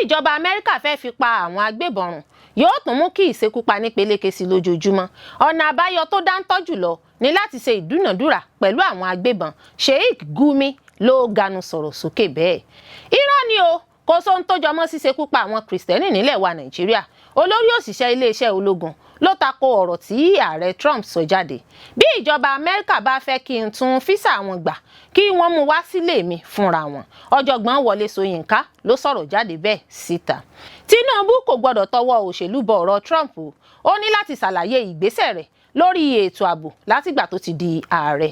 ìjọba Amẹ́ríkà fẹ́ fi pa àwọn agbébọn run yóò tún mú kí ìṣekúpani peléke sí lójoojúmọ́. Ọ̀nà àbáyọ tó dáńtọ́ jùlọ ní láti ṣe ìdúnàdúrà pẹ̀lú àwọn agbébọn. Sheikh Gumi ló ganu sọ̀rọ̀ sókè bẹ́ẹ̀. Irọ́ ni o, kò sóhun tó jọmọ́ ṣíṣekú pa àwọn Kìrìsìtẹ́nì nílẹ̀ wa Nàìjíríà. Olórí òṣìṣẹ́ iléeṣẹ́ ológun ló tako ọ̀rọ̀ tí ààrẹ Trump sọ jáde. Bí ìjọba Amẹ́ríkà bá fẹ́ kí n tún físà wọn gbà, kí wọ́n mú wá sílé mi fúnra wọn. Ọ̀jọ̀gbọ́n Wọlé Ṣóyínká ló sọ̀rọ̀ jáde bẹ́ẹ̀ síta. Tinubu kò gbọ́dọ̀ tọwọ́ òṣèlú bọ ọ̀rọ̀ Trump o. Ó ní láti ṣàlàyé ìgbésẹ̀ rẹ̀ lórí ètò ààbò látìgbà tó ti di ààrẹ.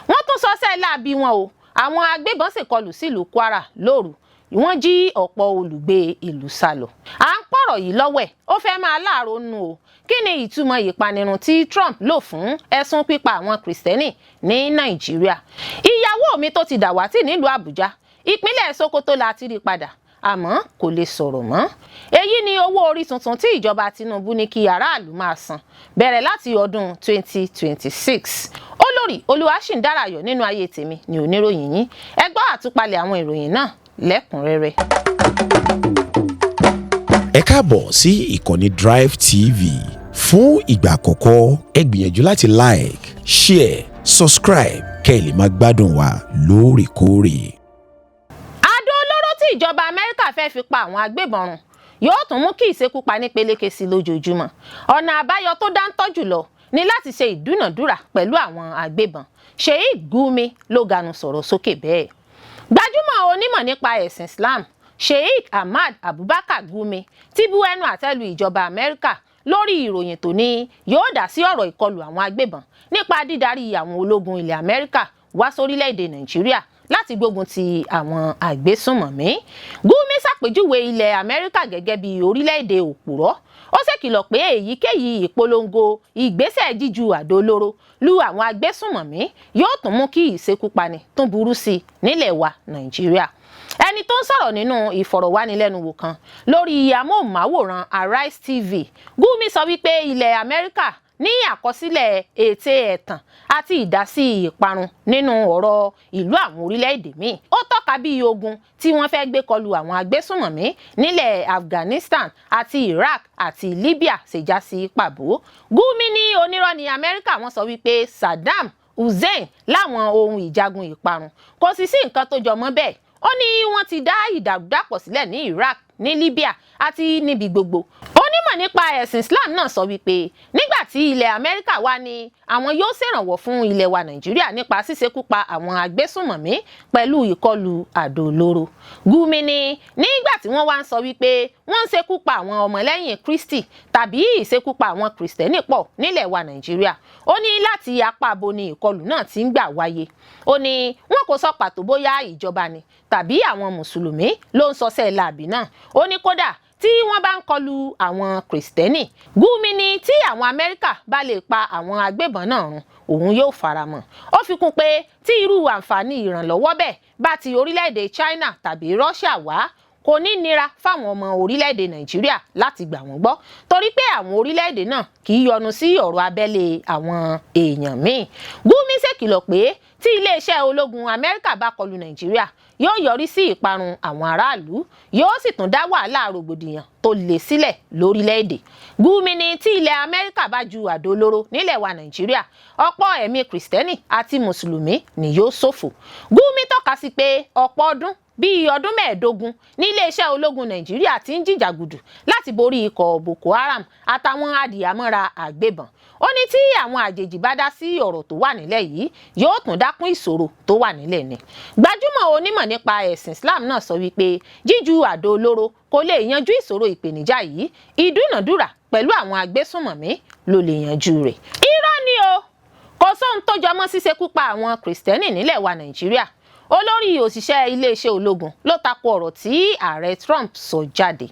Wọ́n tún sọ sẹ́ẹ̀ láabi wọn o. Àwọn agbébọn ṣèkọlù sílùú Kwara lóru, wọ́n jí ọ̀pọ̀ olùgbé ìlú sá lọ. À ń pọ̀rọ̀ yìí lọ́wọ́ ẹ̀, ó fẹ́ máa láàrò nù o. Kí ni ìtumọ̀ ìpanirun tí Trump lò fún ẹ̀sùn pípa àwọn Kìrìsìtẹ́nì ní Nàìjíríà? Ìyàwó mi tó ti dàwátì nílùú Àbújá, ìpínlẹ̀ Sokoto la ti rí padà, àmọ́ kò lè sọ̀rọ̀ mọ́. Èyí ni owó orí tuntun tí ìjọba Tinubu ní kí aráàlú máa san bẹ̀rẹ̀ láti ọdún 2026. Olórí Olúwaṣìndárayọ̀ nínú ayé tèmi ni oníròyìn yín. Ẹ gbọ́ àtúpalẹ̀ àwọn ìròyìn náà lẹ́kùnrẹ́rẹ́. Ẹ káàbọ̀ sí ìkànnì Drive TV. Fún ìgbà àkọ́kọ́, ẹ gbìyànjú láti like, share, subscribe kẹ́ ẹ lè máa gbádùn wa lóòrèkóòrè. Àdó olóró tí ìjọba Amẹ́ríkà fẹ́ fi pa àwọn agbébọn run yóò tún mú kí ìṣekúpani peléke sí lójoojúmọ́. Ọ̀nà àbáyọ tó dáńtọ́ jùlọ ní láti ṣe ìdúnàdúrà pẹ̀lú àwọn agbébọn. Sheikh Gumi ló ganu sọ̀rọ̀ sókè bẹ́ẹ̀. Gbajúmọ̀ onímọ̀ nípa ẹ̀sìn Islam, Sheikh Ahmad Abubakar Gumi, ti bu ẹnu àtẹ́ lu ìjọba Amẹ́ríkà lórí ìròyìn tó ní yóò dá sí ọ̀rọ̀ ìkọlù àwọn agbébọn nípa dídarí àwọn ológun ilẹ̀ Amẹ́ríkà wá sórílẹ̀-èdè Nàìjíríà láti gbógun ti àwọn àgbésùnmọ̀mí. Gumi ṣàpèjúwe ilẹ̀ Amẹ́ríkà gẹ́gẹ́ bí orílẹ̀-èdè òpùrọ́. Ó ṣèkìlọ̀ pé èyíkéyìí ìpolongo ìgbésẹ̀ jíju àdó olóró lu àwọn agbésùnmọ̀mí yóò tún mú kí ìṣekúpani tún burú sí i nílẹ̀ wa Nàìjíríà. Ẹni tó ń sọ̀rọ̀ nínú ìfọ̀rọ̀wánilẹ́nuwò kan lórí amóhùnmáwòrán Arise TV, Gumi sọ wípé ilẹ̀ Amẹ́ríkà ní àkọsílẹ̀ ète ẹ̀tàn àti ìdásí ìparun nínú ọ̀rọ̀ ìlú àwọn orílẹ̀-èdè míì. Ó tọ́ka bí ogun tí wọ́n fẹ́ gbé kọlu àwọn agbésùnmọ̀mí nílẹ̀ Afghanistan àti Iraq àti Libya ṣe já sí pàbó. Gumi ní onírọ́ ní Amẹ́ríkà. Wọ́n sọ wípé Saddam Hussein láwọn ohun ìjagun ìparun, kò sì sí nǹkan tó jọ mọ́ bẹ́ẹ̀. Ó ní wọ́n ti dá ìdàrúdàpọ̀ sílẹ̀ ní Iraq, ní Libya àti níbi gbogbo. Onímọ̀ nípa ẹ̀sìn Islam náà sọ wípé nígbà tí ilẹ̀ Amẹ́ríkà wá ní àwọn yóò ṣèrànwọ́ fún ilẹ̀ wa Nàìjíríà nípa ṣíṣekú pa àwọn agbésùnmọ̀mí pẹ̀lú ìkọlù àdó olóró, Gumi ní nígbà tí wọ́n wá ń sọ wípé wọ́n ń ṣekú pa àwọn ọmọlẹ́yìn Kristi tàbí ìṣekú pa àwọn Kìrìsìtẹ́nì pọ̀ nílẹ̀ wa Nàìjíríà, ó ní láti apá bo ni ìkọlù náà ti ń gbà wáyé? Ó ní wọn kò sọ pàtó bóyá ìjọba ni tàbí àwọn Mùsùlùmí ló ń sọsẹ́ láàbì náà. Ó ní kódà tí wọ́n bá ń kọlu àwọn Kìrìsìtẹ́nì, Gumi ní tí àwọn Amẹ́ríkà bá lè pa àwọn agbébọn náà run, òun yóò faramọ́. Ó fi kún pé tí irú àǹfààní ìrànlọ́wọ́ bẹ́ẹ̀ bá ti orílẹ̀-èdè China tàbí Russia wá, kò ní nira fáwọn ọmọ orílẹ̀-èdè Nàìjíríà láti gbà wọ́n gbọ́, torí pé àwọn orílẹ̀-èdè náà kì í yọnu sí ọ̀rọ̀ abẹ́lé àwọn èèyàn míì. Gumi ṣèkìlọ̀ pé tí iléeṣẹ́ ológun Amẹ́ríkà bá kọlu Nàìjíríà, yóò yọrí sí ìparun àwọn aráàlú, yóò sì tún dá wàhálà rògbòdìyàn tó le sílẹ̀ lórílẹ̀-èdè. Gumi ní tí ilẹ̀ Amẹ́ríkà bá ju àdó olóró nílẹ̀ wa Nàìjíríà, ọ̀pọ̀ ẹ̀mí Kìrìsìtẹ́nì àti Mùsùlùmí ni yóò ṣòfò. Gumi tọ́ka sí pé ọ̀pọ̀ ọdún bíi ọdún 15 ní iléeṣẹ́ ológun Nàìjíríà ti ń jìjàgùdù láti borí ikọ̀ Boko Haram àtàwọn adìyàmọ́ra àgbébọn. Ó ní tí àwọn àjèjì bá dá sí ọ̀rọ̀ tó wà nílẹ̀ yìí, yóò tún dákún ìṣòro tó wà nílẹ̀ ni. Gbajúmọ̀ onímọ̀ nípa ẹ̀sìn Islam náà sọ wípé jíju àdó olóró kò lè yanjú ìṣòro ìpèníjà yìí, ìdúnàdúrà pẹ̀lú àwọn agbésùnmọ̀mí ló lè yanjú rẹ̀. Irọ́ ni o, kò sóhun tó jọmọ́ ṣíṣekú pa àwọn Kìrìsìtẹ́nì nílẹ̀ wa Nàìjíríà. Olórí òṣìṣẹ́ iléeṣẹ́ ológun ló tako ọ̀rọ̀ tí ààrẹ Trump sọ jáde.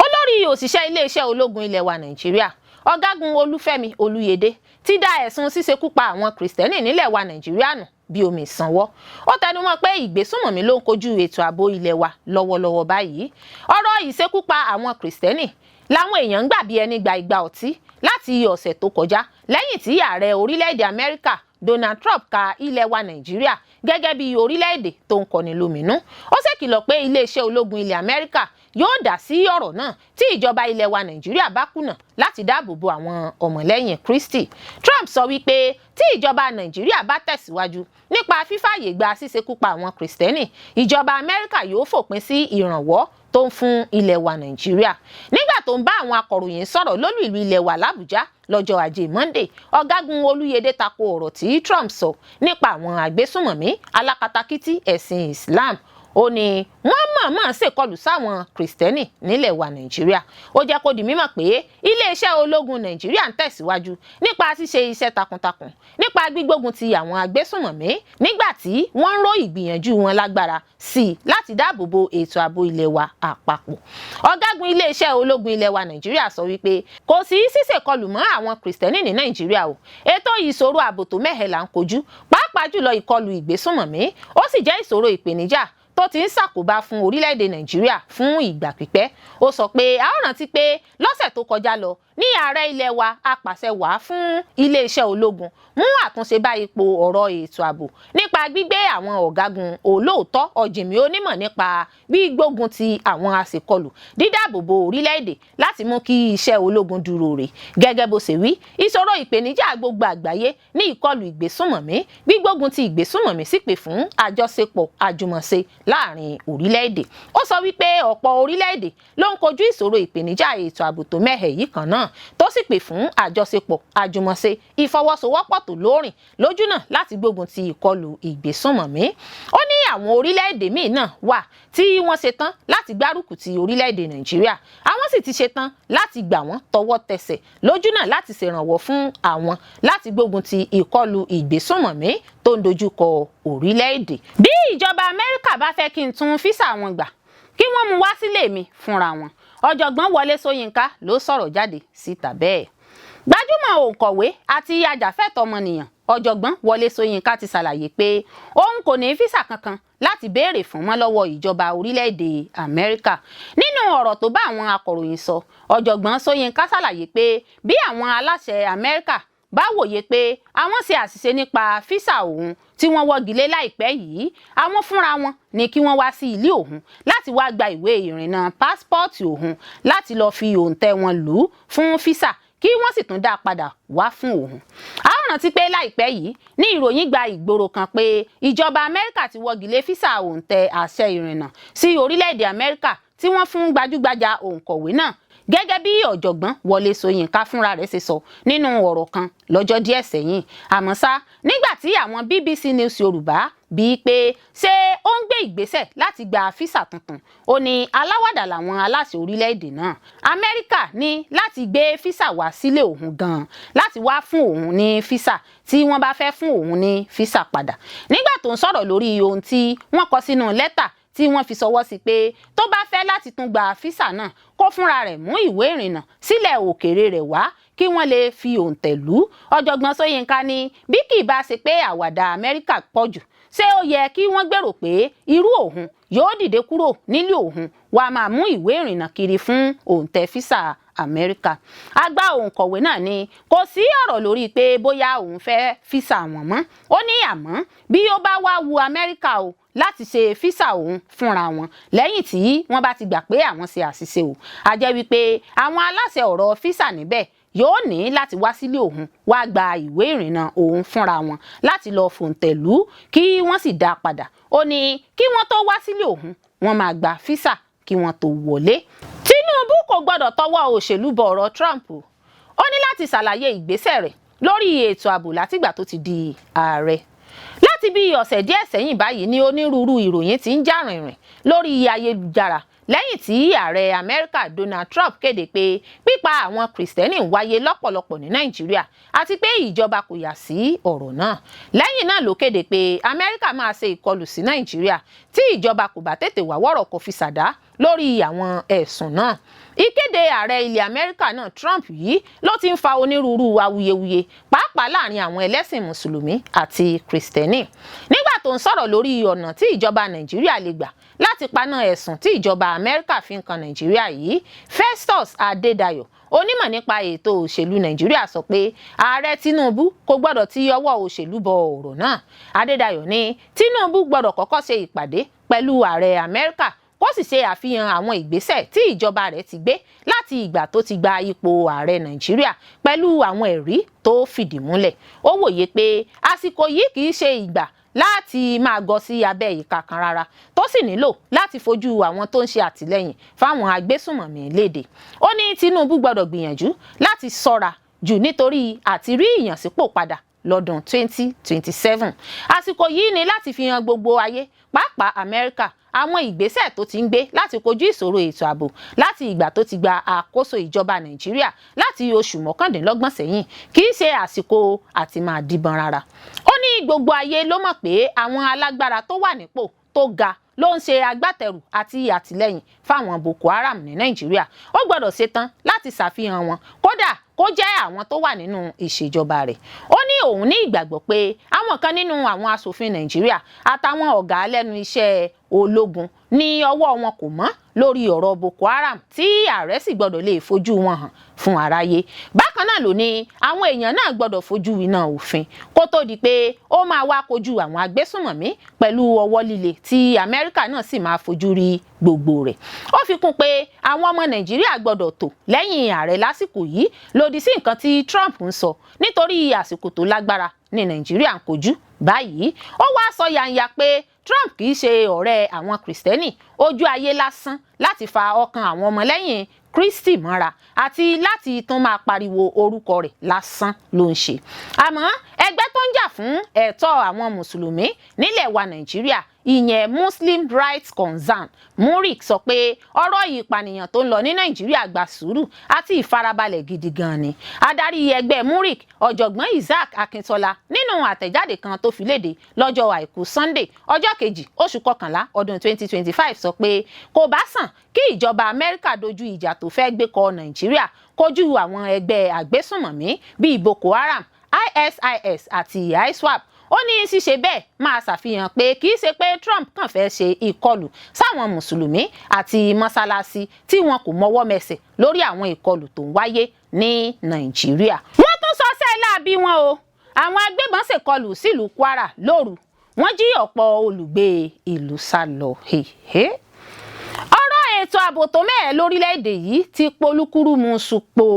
Olórí òṣìṣẹ́ iléeṣẹ́ ológun ilẹ̀ wa Nàìjíríà, Ọ̀gágun Olúfẹ́mi Olúyẹdẹ, ti dá ẹ̀sùn ṣíṣekú pa àwọn Kìrìsìtẹ́nì nílẹ̀ wa Nàìjíríà nù bí omi ìsanwó. Ó tẹnumọ́ pé ìgbésùnmọ̀mí ló ń kojú ètò ààbò ilẹ̀ wa lọ́wọ́lọ́wọ́ báyìí. Ọ̀rọ̀ ìṣekúpa àwọn Kìrìsìtẹ́nì làwọn èèyàn ń gbà bí ẹni gba igba ọtí láti ọ̀sẹ̀ tó kọjá, lẹ́yìn tí ààrẹ orílẹ̀-èdè Amẹ́ríkà. Donald Trump ka ilẹ̀ wa Nàìjíríà gẹ́gẹ́ bí orílẹ̀-èdè tó ń kọni lóminú. Ó ṣèkìlọ̀ pé iléeṣẹ́ ológun ilẹ̀ Amẹ́ríkà yóò dá sí ọ̀rọ̀ náà tí ìjọba ilẹ̀ wa Nàìjíríà bá kùnà láti dáàbò bo àwọn ọmọlẹ́yìn Kristi. Trump sọ wípé tí ìjọba Nàìjíríà bá tẹ̀síwájú nípa fífààyè gba ṣíṣekúpa àwọn Kristẹni, ìjọba Amẹ́ríkà yóò fòpin sí ìrànwọ́ tó ń fún ilẹ̀ wa Nàìjíríà. Nígbà tó ń bá àwọn akọ̀ròyìn sọ̀rọ̀ lólú ìlú ilẹ̀ wa l'Àbújá lọ́jọ́ Ajé Monday, Ọ̀gágun Olúyẹdẹ tako ọ̀rọ̀ tí Trump sọ nípa àwọn àgbésùmọ̀mí alákatakítí ẹ̀sìn Islam. Ó ní wọ́n mọ̀ọ́mọ̀ ṣèkọlù sáwọn Kìrìsìtẹ́nì nílẹ̀ wa Nàìjíríà. Ó jẹ́ kó di mímọ̀ pé iléeṣẹ́ ológun Nàìjíríà ń tẹ̀síwájú nípa ṣíṣe iṣẹ́ takuntakun nípa gbígbógun ti àwọn agbésùnmọ̀mí nígbà tí wọ́n ń ró ìgbìyànjú wọn lágbára sí i láti dáàbò bo ètò ààbò ilẹ̀ wa àpapọ̀. Ọ̀gágun iléeṣẹ́ ológun ilẹ̀ wa Nàìjíríà sọ wípé kò sí ṣíṣèkọlù mọ́ àwọn Kìrìsìtẹ́nì ní Nàìjíríà o. Ètò ìṣòro ààbò tó mẹ́hẹ̀ là ń kojú, pàápàá jùlọ ìkọlù ìgbésùnmọ̀mí, ó sì jẹ́ ìṣòro ìpèníjà tó ti ń ṣàkóbá fún orílẹ̀-èdè Nàìjíríà fún ìgbà pípẹ́. Ó sọ pé a ó rántí pé lọ́sẹ̀ tó kọjá lọ ní ààrẹ ilẹ̀ wa apàṣẹ wàá fún iléeṣẹ́ ológun mú àtúnṣe bá ipò ọ̀rọ̀ ètò ààbò nípa gbígbé àwọn ọ̀gágun olóòótọ́ ọ̀jìnmí onímọ̀ nípa gbígbógun ti àwọn aṣèkọlù, dídáàbòbò orílẹ̀-èdè láti mú kí iṣẹ́ ológun dúró rè. Gẹ́gẹ́ bó ṣe wí, ìṣòro ìpèníjà gbogbo àgbáyé ní ìkọlù ìgbésùnmọ̀mí, gbígbógun ti ìgbésùnmọ̀mí sì pè fún àjọṣepọ̀ àjùmọ̀ṣe láàrin orílẹ̀-èdè. Ó sọ wípé ọ̀pọ̀ orílẹ̀-èdè ló ń kojú ìṣòro ìpèníjà ètò ààbò tó mẹ́hẹ̀ yìí kan náà, tó sì pè fún àjọṣepọ̀ àjùmọ̀ṣe ìfọwọ́sowọ́pọ̀ tó lóòrìn lójúnà láti gbógun ti ìkọlù ìgbésùnmọ̀mí. Ó ní àwọn orílẹ̀-èdè míì náà wà tí wọ́n ṣetán láti gbárùkù ti orílẹ̀-èdè Nàìjíríà, àwọn sì ti ṣetán láti gbà wọ́n tọwọ́ tẹsẹ̀ lójúnà láti ṣèrànwọ́ fún àwọn láti gbógun ti ìkọlù ìgbésùnmọ̀mí tó ń dojúkọ orílẹ̀-èdè. Bí ìjọba Amẹ́ríkà bá fẹ́ kí n tún físà wọn gbà, kí wọ́n mú wá sílé mi fúnra wọn. Ọ̀jọ̀gbọ́n Wọlé Ṣóyínká ló sọ̀rọ̀ jáde síta bẹ́ẹ̀. Gbajúmọ̀ òǹkọ̀wé àti ajàfẹ́tọ̀ọ́ ọmọnìyàn Ọ̀jọ̀gbọ́n Wọlé Ṣóyínká ti ṣàlàyé pé òun kò ní físà kankan láti béèrè fún mọ́ lọ́wọ́ ìjọba orílẹ̀-èdè Amẹ́ríkà. Nínú ọ̀rọ̀ tó bá àwọn akọ̀ròyìn sọ, Ọ̀jọ̀gbọ́n Ṣóyínká ṣàlàyé pé bí àwọn aláṣẹ Amẹ́ríkà bá wòye pé àwọn ṣe àṣìṣe nípa físà òun tí wọ́n wọ́gi lé láìpẹ́ yìí, àwọn fúnra wọn ní kí wọ́n wá sí ilé òun láti wá gba ìwé ìrìnnà pásítọ̀ọ̀tì òun láti lọ́ọ́ fi òǹtẹ̀ wọn lù ú fún físà, kí wọ́n sì tún dá a padà wá fún òun. A ó rántí pé láìpẹ́ yìí ní ìròyìn gba ìgboro kan pé ìjọba Amẹ́ríkà ti wọ́gi lé físà òǹtẹ̀ àṣẹ ìrìnnà sí orílẹ̀-èdè Amẹ́ríkà tí wọ́n fún gbajúgbajà òǹkọ̀wé náà, gẹ́gẹ́ bí Ọ̀jọ̀gbọ́n Wọlé Ṣóyínká fúnra rẹ̀ ṣe sọ nínú ọ̀rọ̀ kan lọ́jọ́ díẹ̀ sẹ́yìn. Àmọ́ ṣá, nígbà tí àwọn BBC News Yorùbá bíi pé ṣé ó ń gbé ìgbésẹ̀ láti gba físà tuntun, ó ní aláwàdà làwọn aláṣẹ orílẹ̀-èdè náà. Amẹ́ríkà ní láti gbé físà wá sílé òun gan-an láti wá fún òun ní físà tí wọ́n bá fẹ́ fún òun ní físà padà. Nígbà tó ń sọ̀rọ̀ lórí ohun tí wọ́n kọ sínú lẹ́tà tí wọ́n fi sọwọ́ sí pé tó bá fẹ́ láti tún gba físà náà, kó fúnra rẹ̀ mú ìwé ìrìnnà sílẹ̀ òkèèrè rẹ̀ wá kí wọ́n lè fi òǹtẹ̀ lù ú. Ọ̀jọ̀gbọ́n Ṣóyínká ní bí kì í bá ṣe pé àwàdà Amẹ́ríkà pọ̀ jù, ṣé ó yẹ kí wọ́n gbèrò pé irú òun yóò dìde kúrò nílé òun wàá máa mú ìwé ìrìnnà kiri fún òǹtẹ̀ físà Amẹ́ríkà? Àgbà òǹkọ̀wé náà ni kò sí ọ̀rọ̀ lórí pé bóyá òun fẹ́ físà wọn mọ́. Ó ní àmọ́ bí ó bá wá wu Amẹ́ríkà o láti ṣe físà òun fúnra wọn lẹ́yìn tí wọ́n bá ti gbà pé àwọn ṣe àṣìṣe o, a jẹ́ wípé àwọn aláṣẹ ọ̀rọ̀ físà níbẹ̀ yóò ní láti wá sílé òun wá gba ìwé ìrìnnà òun fúnra wọn láti lọ fòǹtẹ̀lù kí wọ́n sì dá a padà. Ó ní kí wọ́n tó wá sílé òun, wọ́n máa gba físà kí wọ́n tó wọlé. Tinubu kò gbọ́dọ̀ tọwọ́ òṣèlú bọ ọ̀rọ̀ Trump. Ó ní láti ṣàlàyé ìgbésẹ̀ rẹ̀ lórí ètò ààbò látìgbà tó ti di ààrẹ. Láti bí ọ̀sẹ̀ díẹ̀ sẹ́yìn báyìí ní onírúurú ìròyìn ti ń jà rìnrìn lórí ayélujára lẹ́yìn tí ààrẹ Amẹ́ríkà Donald Trump kéde pé pípa àwọn Kìrìsìtẹ́nì ń wáyé lọ́pọ̀lọpọ̀ ní Nàìjíríà àti pé ìjọba kò yà sí ọ̀rọ̀ náà. Lẹ́yìn náà ló kéde pé Amẹ́ríkà máa ṣe ìkọlù sí Nàìjíríà tí ìjọba kò bá tètè wá wọ́rọ̀ kò fi ṣàdá lórí àwọn ẹ̀sùn náà. Ìkéde ààrẹ ilẹ̀ Amẹ́ríkà náà Trump yìí ló ti ń fa onírúurú awuyewuye, pàápàá láàrin àwọn ẹlẹ́sìn mùsùlùmí àti kìrìsìtẹ́nì. Nígbà tó ń sọ̀rọ̀ lórí ọ̀nà tí ìjọba Nàìjíríà lè gbà láti paná ẹ̀sùn tí ìjọba Amẹ́ríkà fi ń kan Nàìjíríà yìí, Festus Adédayọ̀, onímọ̀ nípa ètò òṣèlú Nàìjíríà, sọ pé ààrẹ Tinubu kò gbọ́dọ̀ ti ọwọ́ òṣèlú bọ ọ̀rọ̀ náà. Adédayọ̀ ní Tinubu gbọ́dọ̀ kọ́kọ́ ṣe ìpàdé pẹ̀lú ààrẹ Amẹ́ríkà, kó sì ṣe àfihàn àwọn ìgbésẹ̀ tí ìjọba rẹ̀ ti gbé láti ìgbà tó ti gba ipò ààrẹ Nàìjíríà pẹ̀lú àwọn ẹ̀rí tó fìdí múlẹ̀. Ó wòye pé àsìkò yìí kì í ṣe ìgbà láti máa gọ sí abẹ́ ìka kan rárá, tó sì nílò láti fojú àwọn tó ń ṣe àtìlẹ́yìn fáwọn agbésùnmọ̀mí léde. Ó ní Tinubu gbọ́dọ̀ gbìyànjú láti ṣọ́ra jù nítorí àti rí ìyànsípò padà lọ́dún 2027. Àsìkò yìí ni láti fi hàn gbogbo ayé, pàápàá Amẹ́ríkà, àwọn ìgbésẹ̀ tó ti ń gbé láti kojú ìṣòro ètò ààbò láti ìgbà tó ti gba àkóso ìjọba Nàìjíríà láti oṣù 29 sẹ́yìn. Kì í ṣe àsìkò àti máa díbọn rárá. Ó ní gbogbo ayé ló mọ̀ pé àwọn alágbára tó wà nípò tó ga ló ń ṣe agbátẹrù àti àtìlẹ́yìn fáwọn Boko Haram ní Nàìjíríà. Ó gbọ́dọ̀ ṣetán láti ṣàfihàn wọn, kódà kó jẹ́ àwọn tó wà nínú ìṣèjọba rẹ̀. Ó ní òun ní ìgbàgbọ́ pé àwọn kan nínú àwọn aṣòfin Nàìjíríà àtàwọn ọ̀gá lẹ́nu iṣẹ́ ológun ní ọwọ́ wọn kò mọ́ lórí ọ̀rọ̀ Boko Haram, tí ààrẹ sì gbọ́dọ̀ lè fojú wọn hàn fún aráyé. Bákan náà ló ní àwọn èèyàn náà gbọ́dọ̀ fojú iná òfin kó tó di pé ó máa wá kojú àwọn agbésùnmọ̀mí pẹ̀lú ọwọ́ líle, tí Amẹ́ríkà náà sì máa fojú rí gbogbo rẹ̀. Ó fi kún pé àwọn ọmọ Nàìjíríà gbọ́dọ̀ tò lẹ́yìn ààrẹ lásìkò yìí lòdì sí nǹkan tí Trump ń sọ, nítorí àsìkò tó lágbára ní Nàìjíríà ń kojú báyìí. Ó wá sọ yanya pé Trump kì í ṣe ọ̀rẹ́ àwọn Kìrìsìtẹ́nì, ojú ayé lásán láti fa ọkàn àwọn ọmọlẹ́yìn Kristi mọ́ra àti láti tún máa pariwo orúkọ rẹ̀ lásán ló ń ṣe. Àmọ́ ẹgbẹ́ tó ń jà fún ẹ̀tọ́ àwọn mùsùlùmí nílẹ̀ wa Nàìjíríà, ìyẹn Muslim Rights Concern, MURIC, sọ pé ọ̀rọ̀ ìpànìyàn tó ń lọ ní Nàìjíríà gba sùúrù àti ìfarabalẹ̀ gidi gan ni. Adarí ẹgbẹ́ MURIC, Ọ̀jọ̀gbọ́n Isaac Akintola, nínú àtẹ̀jáde kan tó fi léde lọ́jọ́ Àìkú Sunday, ọjọ́ 2 oṣù kọkànlá ọdún 2025, sọ pé kò bá sàn kí ìjọba Amẹ́ríkà dojú ìjà tó fẹ́ gbé kọ Nàìjíríà kojú àwọn ẹgbẹ́ àgbésùnmọ̀mí bíi Boko Haram, ISIS àti ISWAP. Ó ní ṣíṣe bẹ́ẹ̀ máa ṣàfihàn pé kì í ṣe pé Trump kàn fẹ́ ṣe ìkọlù sáwọn mùsùlùmí àti mọ́sálásí tí wọn kò mọwọ́ mẹsẹ̀ lórí àwọn ìkọlù tó ń wáyé ní Nàìjíríà. Wọ́n tún sọ sẹ́ẹ̀ láabi wọn o. Àwọn agbébọn ṣèkọlù sílùú Kwara lóru, wọ́n jí ọ̀pọ̀ olùgbé ìlú sá lọ. Ọ̀rọ̀ ètò ààbò tó mẹ́ẹ̀ lórílẹ̀‐èdè yìí ti polúkúrú mu ṣùpò.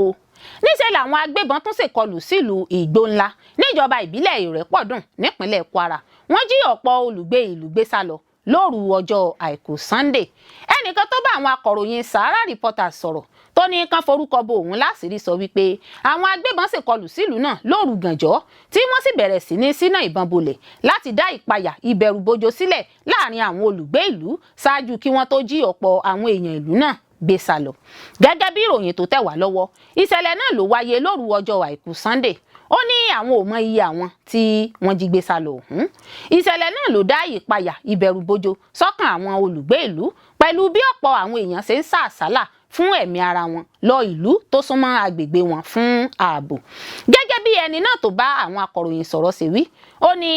Níṣẹ́ làwọn agbébọn tún ṣèkọlù sílùú Ìgbó Ńlá níjọba ìbílẹ̀ Ìrẹ́pọ̀dùn nípínlẹ̀ Kwara. Wọ́n jí ọ̀pọ̀ olùgbé ìlú gbé sá lọ lóru ọjọ́ Àìkú Sunday. Ẹnìkan tó bá àwọn akọ̀ròyìn Sahara Reporters sọ̀rọ̀, tó ní kán forúkọ bo òun láṣìírí, sọ wípé àwọn agbébọn ṣèkọlù sílùú náà lóru gànjọ́, tí wọ́n sì bẹ̀rẹ̀ sí ní síná ìbọn bolẹ̀ láti dá ìpayà ìbẹ̀rùbojo sílẹ̀ láàrin àwọn olùgbé ìlú ṣáájú kí wọ́n tó jí ọ̀pọ̀ àwọn èèyàn ìlú náà gbé sá lọ. Gẹ́gẹ́ bí ìròyìn tó tẹ̀ wá lọ́wọ́, ìṣẹ̀lẹ̀ náà ló wáyé lóru ọjọ́ Àìkú Sunday. Ó ní àwọn ò mọ iye àwọn tí wọ́n jí gbé sá lọ ọ̀hún. Ìṣẹ̀lẹ̀ náà ló dá ìpayà ìbẹ̀rùbojo sọ́kàn àwọn olùgbé ìlú, pẹ̀lú bí ọ̀pọ̀ àwọn èèyàn ṣe ń sá àsálà fún ẹ̀mí ara wọn lọ ìlú tó súnmọ́ agbègbè wọn fún ààbò. Gẹ́gẹ́ bí ẹni náà tó bá àwọn akọ̀ròyìn sọ̀rọ̀ ṣe wí, ó ní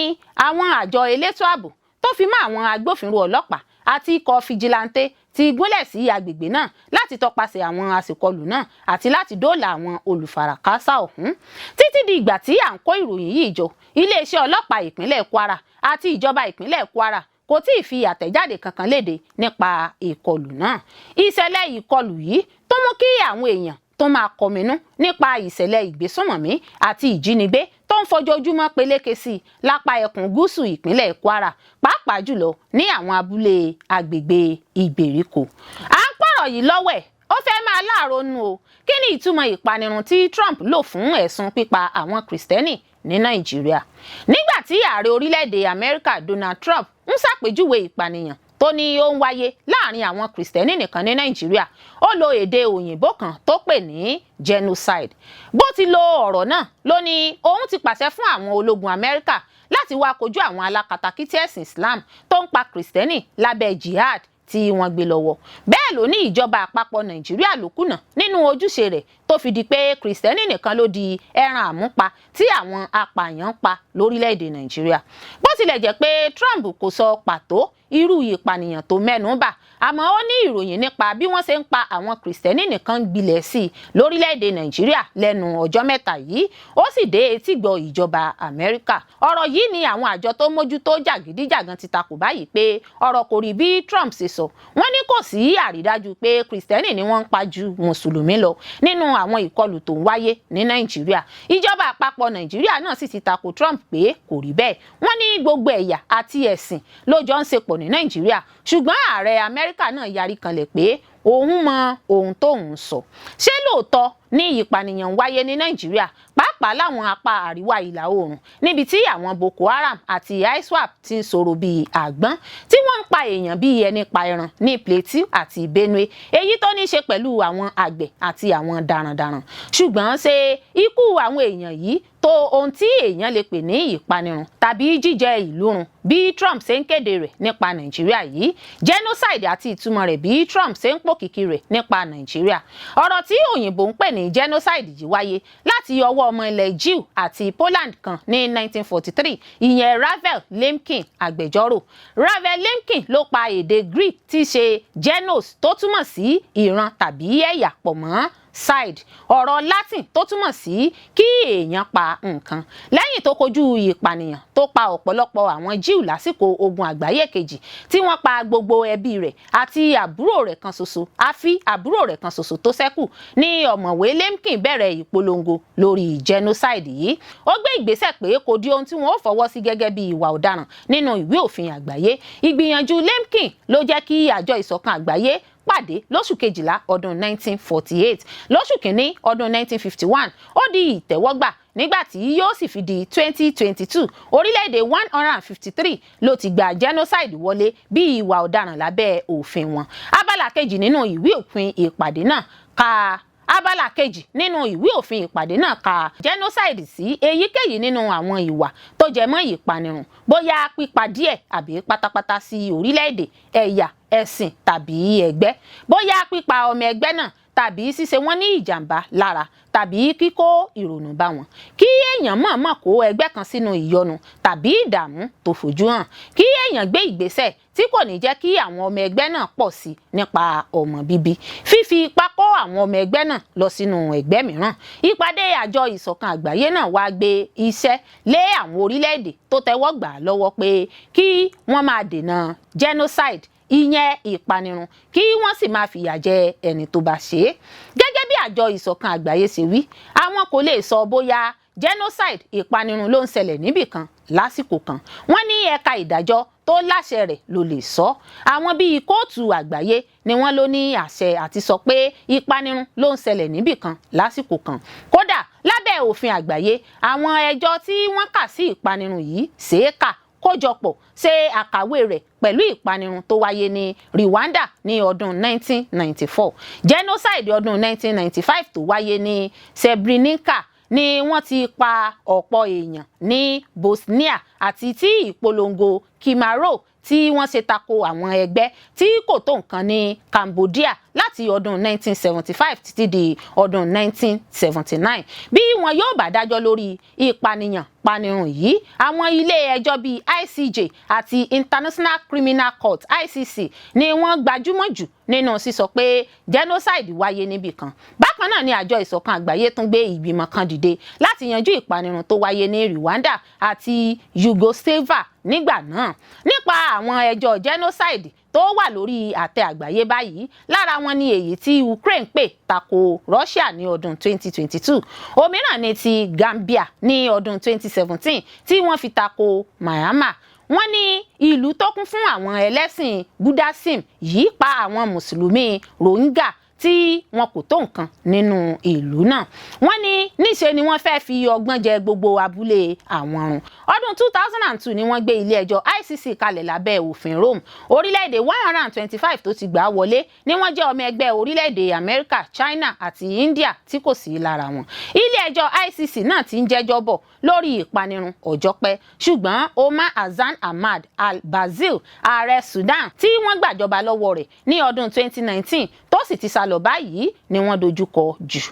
àwọn àjọ elétò ààbò tó fi mọ́ àwọn agbófinró ọlọ́pàá àti ikọ̀ fìjìláńtẹ́ ti gúnlẹ̀ sí agbègbè náà láti tọpasẹ̀ àwọn àṣekọlù náà àti láti dóòlà àwọn olùfarakásá ọ̀hún. Títí di ìgbà tí à ń kó ìròyìn yìí jọ, iléeṣẹ́ ọlọ́pàá ìpínlẹ̀ Kwara àti ìjọba ìpínlẹ̀ Kwara kò tí ì fi àtẹ̀jáde kankan léde nípa ìkọlù náà. Ìṣẹ̀lẹ̀ ìkọlù yìí tó mú kí àwọn èèyàn tó máa kọminú nípa ìṣẹ̀lẹ̀ ìgbésùnmọ̀mí àti ìjínigbé tó ń fojoojúmọ́ peléke sí i lápá ẹkùn gúúsù ìpínlẹ̀ Kwara, pàápàá jùlọ ní àwọn abúlé agbègbè ìgbèríko. À ń pọ̀rọ̀ yìí lọ́wọ́ ẹ̀, ó fẹ́ máa láàrónú o. Kí ni ìtumọ̀ ìpanirun tí Trump lò fún ẹ̀sùn pípa àwọn Kìrìsìtẹ́nì ní Nàìjíríà? Nígbà tí ààrẹ orílẹ̀-èdè Amẹ́ríkà Donald Trump ń ṣàpèjúwe ìpànìyàn tó ní ó ń wáyé láàrin àwọn Kìrìsìtẹ́nì nìkan ní Nàìjíríà, ó lo èdè òyìnbó kan tó pè ní genocide. Bó ti lo ọ̀rọ̀ náà ló ní òun ti pàṣẹ fún àwọn ológun Amẹ́ríkà láti wá kojú àwọn alákatakítí ẹ̀sìn Islam tó ń pa Kìrìsìtẹ́nì lábẹ́ jihad. tí wọ́n gbé lọ́wọ́. Bẹ́ẹ̀ ló ní ìjọba àpapọ̀ Nàìjíríà ló kùnà nínú ojúṣe rẹ̀ tó fi di pé Kìrìsìtẹ́nì nìkan ló di ẹran àmúpa tí àwọn apààyàn pa lórílẹ̀‐èdè Nàìjíríà. Bó tilẹ̀ jẹ́ pé Trump kò sọ pàtó irú ìpànìyàn tó mẹ́nu bà, àmọ́ ó ní ìròyìn nípa bí wọ́n ṣe ń pa àwọn Kìrìsìtẹ́nì nìkan gbilẹ̀ sí i lórílẹ̀‐èdè Nàìjíríà lẹ́nu ọjọ́ 3 yìí, ó sì dé etígbọ̀ ìjọba Amẹ́ríkà. Ọ̀rọ̀ yìí ni àwọn àjọ tó mójútó jàgídíjàgan ti takò báyìí pé ọ̀rọ̀ kò rí bí Trump ṣe sọ. Wọ́n ní kò sí àrídájú pé Kìrìsìtẹ́nì ni wọ́n ń pa ju Mùsùlùmí lọ nínú àwọn ìkọlù tó ń wáyé ní Nàìjíríà. Ìjọba àpapọ̀ Nàìjíríà náà sì ti takò Trump pé kò rí bẹ́ẹ̀. Wọ́n ní gbogbo ẹ̀yà àti ẹ̀sìn ló jọ ń ṣe pọ̀ ní Nàìjíríà, ṣùgbọ́n ààrẹ Amẹ́ríkà náà yarí kanlẹ̀ pé òun mọ ohun tóun sọ. Ṣé lóòótọ́ ní ìpànìyàn wáyé ní Nàìjíríà, pàápàá láwọn apá àríwá ìlà oòrùn, níbi tí àwọn Boko Haram àti ISWAP ti ń sọ̀rọ̀ bíi àgbọ́n, tí wọ́n ń pa èèyàn bíi ẹni pa ẹran ní Plateau àti Benue, èyí tó ní í ṣe pẹ̀lú àwọn àgbẹ̀ àti àwọn darandaran? Ṣùgbọ́n ṣé ikú àwọn èèyàn yìí tó ohun tí èèyàn lè pè ní ìpanirun tàbí jíjẹ ìlú run bí Trump ṣe ń kéde rẹ̀ nípa Nàìjíríà yìí? Genocide àti ìtumọ̀ rẹ̀ bí Trump ṣe ń pòkìkí rẹ̀ nípa Nàìjíríà. Ọ̀rọ̀ tí òyìnbó ń pè ní genocide yìí wáyé láti ọwọ́ ọmọ ilẹ̀ Jew àti Poland kan ní 1943, ìyẹn Ravel Lemkin, agbẹjọ́rò. Ravel Lemkin ló pa èdè Greek tí í ṣe genos, tó túmọ̀ sí ìran tàbí ẹ̀yà, pọ̀ mọ́ cide, ọ̀rọ̀ Latin tó túmọ̀ sí kí èèyàn pa nǹkan. Lẹ́yìn tó kojú ìpànìyàn tó pa ọ̀pọ̀lọpọ̀ àwọn Jíù lásìkò Ogun Àgbáyé Kejì, tí wọ́n pa gbogbo ẹbí rẹ̀ àti àbúrò rẹ̀ kan ṣoṣo, àfi àbúrò rẹ̀ kan ṣoṣo tó ṣẹ́kù, ní ọ̀mọ̀wé Lemkin bẹ̀rẹ̀ ìpolongo lórí genocide yìí. Ó gbé ìgbésẹ̀ pé kò di ohun tí wọ́n ó fọwọ́ sí gẹ́gẹ́ bí ìwà ọ̀daràn nínú ìwé òfin àgbáyé. Ìgbìyànjú Lemkin ló jẹ́ kí Àjọ Ìṣọ̀kan Àgbáyé pàdé lóṣù kejìlá ọdún 1948. Lóṣù kínní ọdún 1951, ó di ìtẹ́wọ́gbà. Nígbà tí yóò sì fi di 2022, orílẹ̀-èdè 153 ló ti gba genocide wọlé bí ìwà ọ̀daràn lábẹ́ òfin wọn. Abala kejì nínú ìwé òfin ìpàdé náà ka Abala kejì nínú ìwé òfin ìpàdé náà ka genocide sí èyíkéyìí nínú àwọn ìwà tó jẹ mọ́ ìpanirun, bóyá pípa díẹ̀ àbí pátápátá sí orílẹ̀-èdè, ẹ̀yà, ẹ̀sìn tàbí ẹgbẹ́, bóyá pípa ọmọ ẹgbẹ́ náà tàbí ṣíṣe wọ́n ní ìjàmbá lára tàbí kíkó ìrònú bá wọn, kí èèyàn mọ̀ọ́mọ̀ kó ẹgbẹ́ kan sínú ìyọnu tàbí ìdààmú tó fojú hàn, kí èèyàn gbé ìgbésẹ̀ tí kò ní jẹ́ kí àwọn ọmọ ẹgbẹ́ náà pọ̀ sí nípa ọmọ bíbí, fífi ipá kó àwọn ọmọ ẹgbẹ́ náà lọ sínú ẹgbẹ́ mìíràn. Ìpàdé Àjọ Ìṣọ̀kan Àgbáyé náà wá gbé iṣẹ́ lé àwọn orílẹ̀-èdè tó tẹ́wọ́ gbà á lọ́wọ́ pé kí wọ́n máa dènà genocide, ìyẹn ìpanirun, kí wọ́n sì máa fìyà jẹ ẹni tó bá ṣe é. Gẹ́gẹ́ bí Àjọ Ìṣọ̀kan Àgbáyé ṣe wí, àwọn kò lè sọ bóyá genocide, ìpanirun, ló ń ṣẹlẹ̀ níbìkan lásìkò kan. Wọ́n ní ẹ̀ka ìdájọ́ tó láṣẹ rẹ̀ ló lè sọ. Àwọn bíi Kóòtù Àgbáyé ni wọ́n ló ní àṣẹ àti sọ pé ìpanirun ló ń ṣẹlẹ̀ níbìkan lásìkò kan. Kódà lábẹ́ òfin àgbáyé, àwọn ẹjọ́ tí wọ́n kà sí ìpanirun yìí ṣeé kà kójọpọ̀ ṣe àkàwé rẹ̀ pẹ̀lú ìpanirun tó wáyé ní Rwanda ní ọdún 1994, genocide ọdún 1995 tó wáyé ní Srebrenica ni wọ́n ti pa ọ̀pọ̀ èèyàn ní Bosnia, àti tí ìpolongo Khmer Rouge tí wọ́n ṣe tako àwọn ẹgbẹ́ tí kò tó nǹkan ní Cambodia láti ọdún 1975 títí di ọdún 1979. Bí wọn yóò bá dájọ́ lórí ìpànìyàn panirun yìí, àwọn ilé ẹjọ́ bíi ICJ àti International Criminal Court, ICC, ni wọ́n gbajúmọ̀ jù nínú sísọ pé genocide wáyé níbì kan. Bákan náà ni Àjọ Ìṣọ̀kan Àgbáyé tún gbé ìgbìmọ̀ kan dìde láti yanjú ìpanirun tó wáyé ní Rwanda àti Yugoslavia nígbà náà. Nípa àwọn ẹjọ́ genocide tó wà lórí àtẹ àgbáyé báyìí, lára wọn ni èyí tí Ukraine pè tako Russia ní ọdún 2022. Òmíràn ni ti Gambia ní ọdún 2017 tí wọ́n fi tako Myanmar. Wọ́n ní ìlú tó kún fún àwọn ẹlẹ́sìn Buddhism yìí pa àwọn Mùsùlùmí Rohingya. Tí wọn kò tó nǹkan nínú ìlú náà, wọ́n ní níṣe ni wọ́n fẹ́ẹ́ fi ọgbọ́n jẹ gbogbo abúlé àwọn run. Ọdún 2002 ni wọ́n gbé ilé ẹjọ́ ICC kalẹ̀ lábẹ́ òfin Rome. Orílẹ̀-èdè 125 tó ti gbà á wọlé ni wọ́n jẹ́ ọmọ ẹgbẹ́ orílẹ̀-èdè Amẹ́ríkà, China àti India tí kò sí lára wọn. Ilé ẹjọ́ ICC náà ti ń jẹ́jọ́ bọ̀ lórí ìpanirun ọjọ́ pẹ́, ṣùgbọ́n Omar Hassan Ahmad al-Bashir, ààrẹ Sudan tí wọ́n gbàjọba lọ́wọ́ rẹ̀ ní ọdún 2019 tó sì ti sá lọ báyìí, ni wọ́n dojúkọ jù.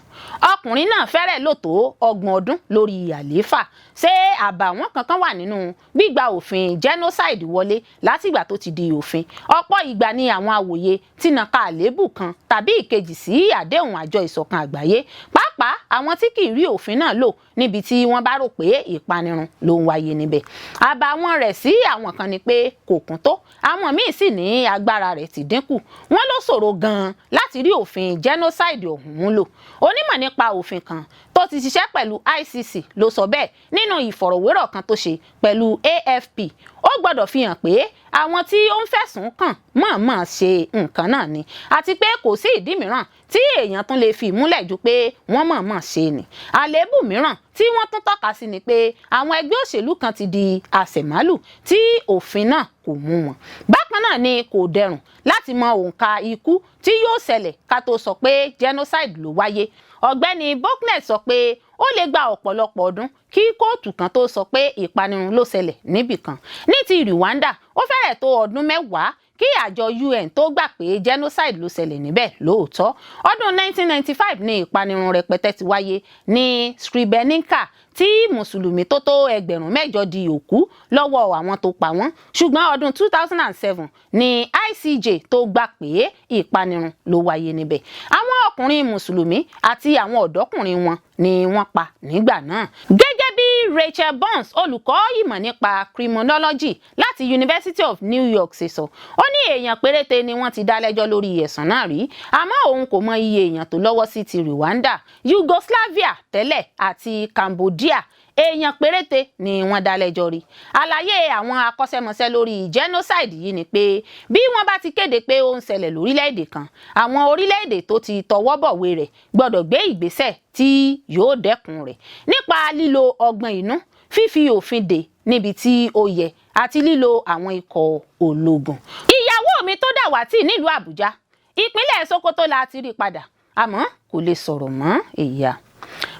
Ọkùnrin náà fẹ́rẹ̀ lò tó 30 ọdún lórí àlééfà. Ṣé àbàwọ́n kankan wà nínú gbígba òfin genocide wọlé látìgbà tó ti di òfin? Ọ̀pọ̀ ìgbà ni àwọn awòye ti nàka àléébù kan tàbí ìkejì sí àdéhùn Àjọ Ìṣọ̀kan Àgbáyé, pàápàá àwọn tí kì í rí òfin náà lò níbi tí wọ́n bá rò pé ìpanirun ló ń wáyé níbẹ̀. Àbàwọ́n rẹ̀ sí àwọn kan ni pé kò kún tó, àwọn míì sì ní agbára rẹ̀ ti dínkù. Wọ́n ló ṣòro gan-an láti rí òfin genocide ọ̀hún mú lò. Onímọ̀ nípa òfin kan tó ti ṣiṣẹ́ pẹ̀lú ICC ló sọ bẹ́ẹ̀ nínú ìfọ̀rọ̀wérọ̀ kan tó ṣe pẹ̀lú AFP. Ó gbọ́dọ̀ fi hàn pé àwọn tí ó ń fẹ̀sùn kàn mọ̀ọ́mọ̀ ṣe nǹkan náà ni, àti pé kò sí ìdí mìíràn tí èèyàn tún lè fi múlẹ̀ ju pé wọ́n mọ̀ọ́mọ̀ ṣe ni. Àléébù mìíràn tí wọ́n tún tọ́ka sí ni pé àwọn ẹgbẹ́ òṣèlú kan ti di àṣẹ̀málù tí òfin náà kò mú wọn. Bákan náà ni kò dẹrùn láti mọ òǹkà ikú tí yóò ṣẹlẹ̀ ká tó sọ pé genocide ló wáyé. Ọ̀gbẹ́ni Bocklet sọ pé ó lè gba ọ̀pọ̀lọpọ̀ ọdún kí kóòtù kan tó sọ pé ìpanirun ló ṣẹlẹ̀ níbì kan. Ní ti Rwanda, ó fẹ́rẹ̀ tó ọdún 10 kí àjọ UN tó gbà pé genocide ló ṣẹlẹ̀ níbẹ̀ lóòótọ́. Ọdún 1995 ní ìpanirun rẹpẹtẹ ti wáyé ní Srebrenica, tí mùsùlùmí tó tó 8,000 di òkú lọ́wọ́ àwọn tó pa wọ́n, ṣùgbọ́n ọdún 2007 ní ICJ tó gbà pé ìpanirun ló wáyé níbẹ̀. Àwọn ọkùnrin mùsùlùmí àti àwọn ọ̀dọ́kùnrin wọn ni wọ́n pa nígbà náà. Gẹ́gẹ́ bí Rachel Burns, olùkọ́ ìmọ̀ nípa criminology láti University of New York, ṣe sọ, ó ní èèyàn péréte ni wọ́n ti dá lẹ́jọ́ lórí ẹ̀sùn náà rí, àmọ́ òun kò mọ iye èèyàn tó lọ́wọ́ sí ti Rwanda, Yugoslavia tẹ́lẹ̀ àti Cambodia. Èèyàn péréte ni wọ́n dá lẹ́jọ́ rí. Àlàyé àwọn akọ́ṣẹ́mọṣẹ́ lórí genocide yìí ni pé bí wọ́n bá ti kéde pé ó ń ṣẹlẹ̀ lórílẹ̀‐èdè kan, àwọn orílẹ̀‐èdè tó ti tọwọ́ bọ̀wé rẹ̀ gbọ́dọ̀ gbé ìgbésẹ̀ tí yóò dẹ́kun rẹ̀ nípa lílo ọgbọ́n inú, fífi òfin dè níbi tí ó yẹ àti lílo àwọn ikọ̀ ológun. Ìyàwó mi tó dàwátì nílùú Àbújá, ìpínlẹ̀ Sokoto la ti rí padà, àmọ́ kò lè sọ̀rọ̀ mọ́ èyà.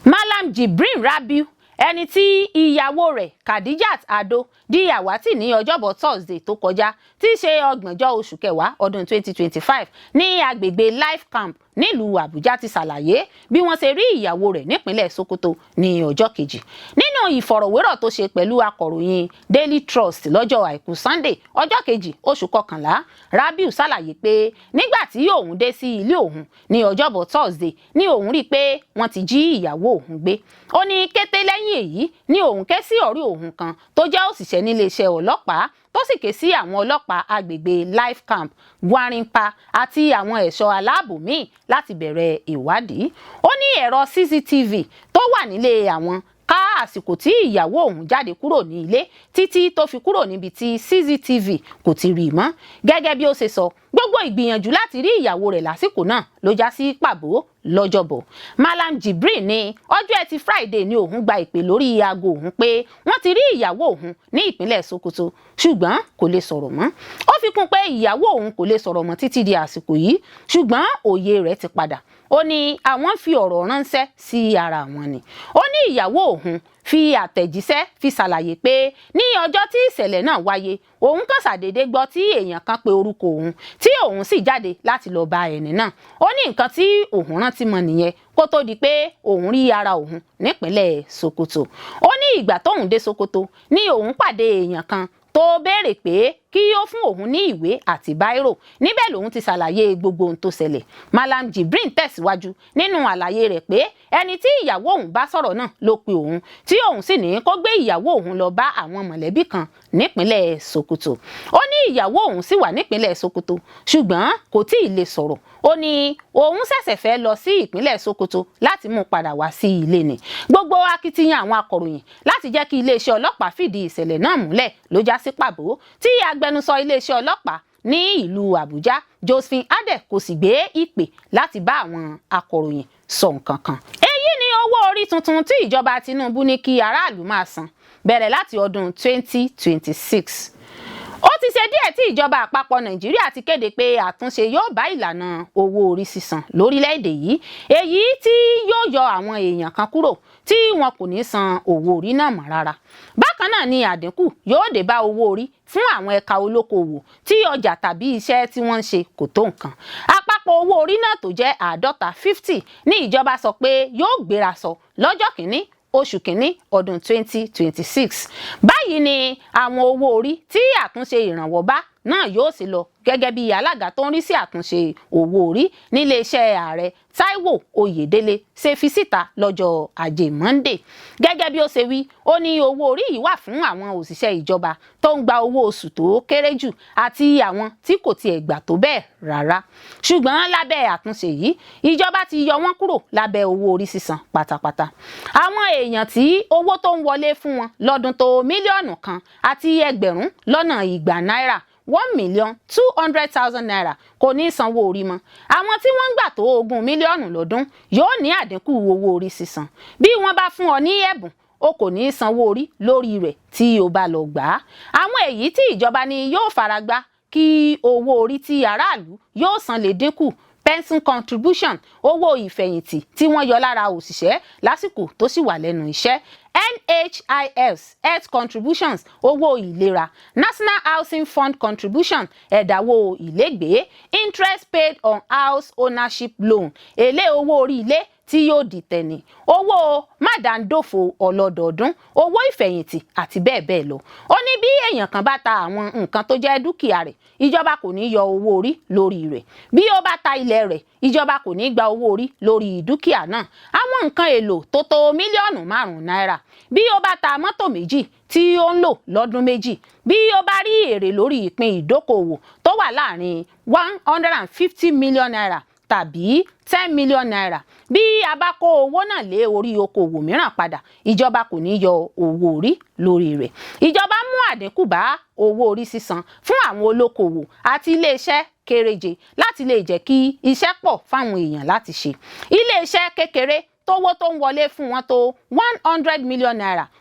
Malam Jibrin Rabiu, ẹni tí ìyàwó rẹ̀ Khadijat Ado di àwátì ní ọjọ́bọ̀ Thursday tó kọjá, tí í ṣe 30 oṣù kẹwàá ọdún 2025 ní agbègbè Life Camp nílùú Àbújá, ti ṣàlàyé bí wọ́n ṣe rí ìyàwó rẹ̀ nípínlẹ̀ Sokoto ní ọjọ́ kejì. Nínú ìfọ̀rọ̀wérọ̀ tó ṣe pẹ̀lú akọ̀ròyìn Daily Trust lọ́jọ́ Àìkú Sunday, ọjọ́ kejì oṣù kọkànlá, Rabiu ṣàlàyé pé nígbà tí òun dé sí ilé òun ní ọjọ́bọ̀ Thursday ní òun rí i pé wọ́n ti jí ìyàwó òun gbé. Ó ní kété lẹ́yìn èyí ní òun ké sí ọ̀rẹ́ òun kan tó jẹ́ òṣìṣẹ́ níléeṣẹ́ ọlọ́pàá, tó sì ké sí àwọn ọlọ́pàá agbègbè Life Camp, Gwarinpa àti àwọn ẹ̀ṣọ́ aláàbò míì láti bẹ̀rẹ̀ ìwádìí. Ó ní ẹ̀rọ CCTV tó wà nílé àwọn ká àsìkò tí ìyàwó òun jáde kúrò ní ilé títí tó fi kúrò níbi tí CCTV kò ti rí i mọ́. Gẹ́gẹ́ bí ó ṣe sọ, gbogbo ìgbìyànjú láti rí ìyàwó rẹ̀ lásìkò náà ló já sí pàbó lọ́jọ́bọ̀. Malam Jibril ní ọjọ́ Ẹtì Friday ní òun gba ìpè lórí aago òun pé wọ́n ti rí ìyàwó òun ní ìpínlẹ̀ Sokoto, ṣùgbọ́n kò lè sọ̀rọ̀ mọ́. Ó fi kún pé ìyàwó òun kò lè sọ̀rọ̀ mọ́ títí di àsìkò yìí, ṣùgbọ́n òye rẹ̀ ti padà. Ó ní àwọn fi ọ̀rọ̀ ránṣẹ́ sí ara wọn ni. Ó ní ìyàwó òun fi àtẹ̀jíṣẹ́ fi ṣàlàyé pé ní ọjọ́ tí ìṣẹ̀lẹ̀ náà wáyé, òun kàn ṣàdédé gbọ́ tí èèyàn kan pe orúkọ òun, tí òun sì jáde láti lọ bá ẹni náà. Ó ní nǹkan tí òun rántí mọ́ nìyẹn kó tó di pé òun rí ara òun nípínlẹ̀ Sokoto. Ó ní ìgbà tóun dé Sokoto ní òun pàdé èèyàn kan tó béèrè pé kí ó fún òun ní ìwé àti báírò. Níbẹ̀ lòun ti ṣàlàyé gbogbo ohun tó ṣẹlẹ̀. Malam Jibrin tẹ̀síwájú nínú àlàyé rẹ̀ pé ẹni tí ìyàwó òun bá sọ̀rọ̀ náà ló pe òun, tí òun sì ní kó gbé ìyàwó òun lọ bá àwọn mọ̀lẹ́bí kan nípínlẹ̀ Sokoto. Ó ní ìyàwó òun sì wà nípínlẹ̀ Sokoto, ṣùgbọ́n kò tí ì lè sọ̀rọ̀. Ó ní òun ṣẹ̀ṣẹ̀ fẹ́ lọ sí ìpínlẹ̀ Sokoto láti mú padà wá sí ilé ni. Gbogbo akitiyan àwọn akọ̀ròyìn láti jẹ́ kí iléeṣẹ́ ọlọ́pàá fìdí ìṣẹ̀lẹ̀ náà múlẹ̀ ló já sí pàbó, tí agbẹnusọ iléeṣẹ́ ọlọ́pàá Ní ìlú Àbújá, Josephine Adeh kò sì gbé ìpè láti bá àwọn akọ̀ròyìn sọ nǹkan kan. Èyí ni owó orí tuntun tí ìjọba Tinubu ní kí aráàlú máa san bẹ̀rẹ̀ láti ọdún 2026. Ó ti ṣe díẹ̀ tí ìjọba àpapọ̀ Nàìjíríà ti kéde pé àtúnṣe yóò bá ìlànà owó orí sísan lórílẹ̀‐èdè yìí, èyí tí yóò yọ àwọn èèyàn kan kúrò tí wọn kò ní san owó orí náà mọ́ rárá. Bákan náà ni àdínkù yóò dé bá owó orí fún àwọn ẹ̀ka olókoòwò tí ọjà tàbí iṣẹ́ tí wọ́n ń ṣe kò tó nǹkan. Àpapọ̀ owó orí náà tó jẹ́ 50 50 ní ìjọba sọ pé yóò gbéra sọ lọ́jọ́ 1 oṣù 1 ọdún 2026. Báyìí ni àwọn owó orí tí àtúnṣe ìrànwọ́ bá náà yóò sì lọ, gẹ́gẹ́ bí alága tó ń rí sí àtúnṣe owó orí níléeṣẹ́ ààrẹ, Táíwò Oyèdélé, ṣe fi síta lọ́jọ́ Ajé Monday. Gẹ́gẹ́ bí ó ṣe wí, ó ní owó orí yìí wà fún àwọn òṣìṣẹ́ ìjọba tó ń gba owó oṣù tó kéré jù àti àwọn tí kò tiẹ̀ gbà tó bẹ́ẹ̀ rárá. Ṣùgbọ́n lábẹ́ àtúnṣe yìí, ìjọba ti yọ wọ́n kúrò lábẹ́ owó orí sísan pátápátá. Àwọn èèyàn tí owó tó ń wọlé fún wọn lọ́dún tó 1,200,000 náírà, ₦1,200,000, kò ní sanwó orí mọ́. Àwọn tí wọ́n ń gbà tó 20 mílíọ̀nù lọ́dún yóò ní àdínkù owó orí sísan. Bí wọ́n bá fún ọ ní ẹ̀bùn, o kò ní sanwó orí lórí rẹ̀ tí o bá lọ gbà á. Àwọn èyí tí ìjọba ní yóò faragbá kí owó orí tí aráàlú yóò san lè dínkù: pension contribution, owó ìfẹ̀yìntì tí wọ́n yọ lára òṣìṣẹ́ lásìkò tó sì wà lẹ́nu iṣẹ́, NHIS health contributions, owó ìlera, National Housing Fund contribution, ẹ̀dáwó ìlégbèé, interest paid on house ownership loan, èlé owó orí ilé tí yóò di tẹni, owó mádàndòfò ọlọ́dọọdún, owó ìfẹ̀yìntì àti bẹ́ẹ̀ bẹ́ẹ̀ lọ. Ó ní bí èèyàn kan bá ta àwọn nǹkan tó jẹ́ dúkìá rẹ̀, ìjọba kò ní yọ owó orí lórí rẹ̀. Bí ó bá ta ilẹ̀ rẹ̀, ìjọba kò ní gba owó orí lórí dúkìá náà. Àwọn nǹkan èlò tó tó mílíọ̀nù 5 náírà, bí ó bá ta mọ́tò 2 tí ó ń lò lọ́dún 2, bí ó bá rí èrè lórí ìpín ìdókòwò tó wà láàrin ₦150 million tàbí ₦10 million, bí a bá kó owó náà lé orí okòwò mìíràn padà, ìjọba kò ní yọ owó orí lórí rẹ̀. Ìjọba mú àdínkù bá owó orí sísan fún àwọn olókoòwò àti iléeṣẹ́ kéréje láti lè jẹ́ kí iṣẹ́ pọ̀ fáwọn èèyàn láti ṣe. Iléeṣẹ́ kékeré tówó tó ń wọlé fún wọn tó ₦100 million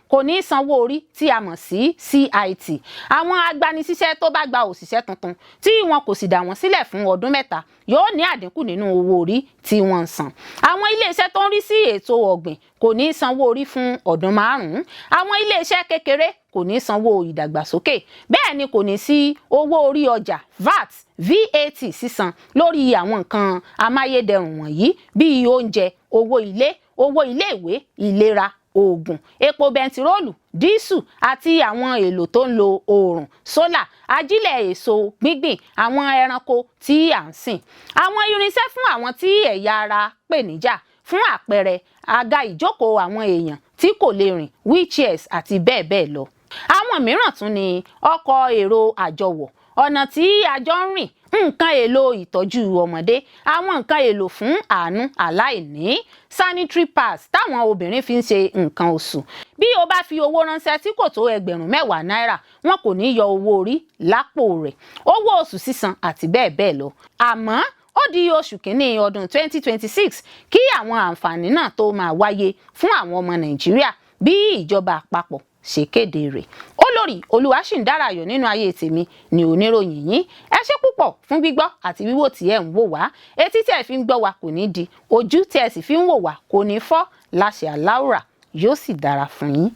kò ní í sanwó orí tí a mọ̀ sí CIT. Àwọn agbanisíṣẹ́ tó bá gba òṣìṣẹ́ tuntun tí wọn kò sì dà wọ́n sílẹ̀ fún ọdún 3 yóò ní àdínkù nínú owó orí tí wọ́n ń san. Àwọn iléeṣẹ́ tó ń rí sí ètò ọ̀gbìn kò ní í sanwó orí fún ọdún 5. Àwọn iléeṣẹ́ kékeré kò ní sanwó ìdàgbàsókè. Bẹ́ẹ̀ ni kò ní sí owó orí ọjà VAT, VAT sísan lórí àwọn nǹkan amáyédẹrùn wọ̀nyí bíi oúnjẹ, owó ilé, owó iléèwé, ìlera, oògùn, epo bẹntiróòlù, dísù àti àwọn èlò tó ń lo oòrùn, solar, ajílẹ̀, èso gbíngbìn, àwọn ẹranko tí à ń sìn, àwọn irinṣẹ́ fún àwọn tí ẹ̀yà ara pè níjà, fún àpẹẹrẹ àga ìjókòó àwọn èèyàn tí kò lè rìn, wheelchairs, àti bẹ́ẹ̀ bẹ́ẹ̀ lọ. Àwọn mìíràn tún ni ọkọ̀ èrò àjọwọ̀, ọ̀nà tí a jọ ń rìn, nǹkan èlò ìtọ́jú ọmọdé, àwọn nǹkan èlò fún àánú aláìní, sanitary pads táwọn obìnrin fi ń ṣe nǹkan oṣù. Bí o bá fi owó ránṣẹ́ tí kò tó 10,000 náírà, wọn kò ní yọ owó orí lápò rẹ̀, owó oṣù sísan àti bẹ́ẹ̀ bẹ́ẹ̀ lọ. Àmọ́ ó di oṣù 1 ọdún 2026 kí àwọn àǹfààní náà tó máa wáyé fún àwọn ọmọ Nàìjíríà bí ìjọba àpapọ̀ ṣe kéde rẹ̀. Olórí Olúwaṣìǹdára Ayọ̀ nínú ayé tèmi ni oníròyìn yín. Ẹ ṣé púpọ̀ fún gbígbọ́ àti wíwò tí ẹ ń wò wá. Etí tí ẹ fi ń gbọ́ wa kò ní di, ojú tí ẹ sì fi ń wò wá kò ní fọ́ láṣẹ Aláùrà. Yóò sì dára fún yín.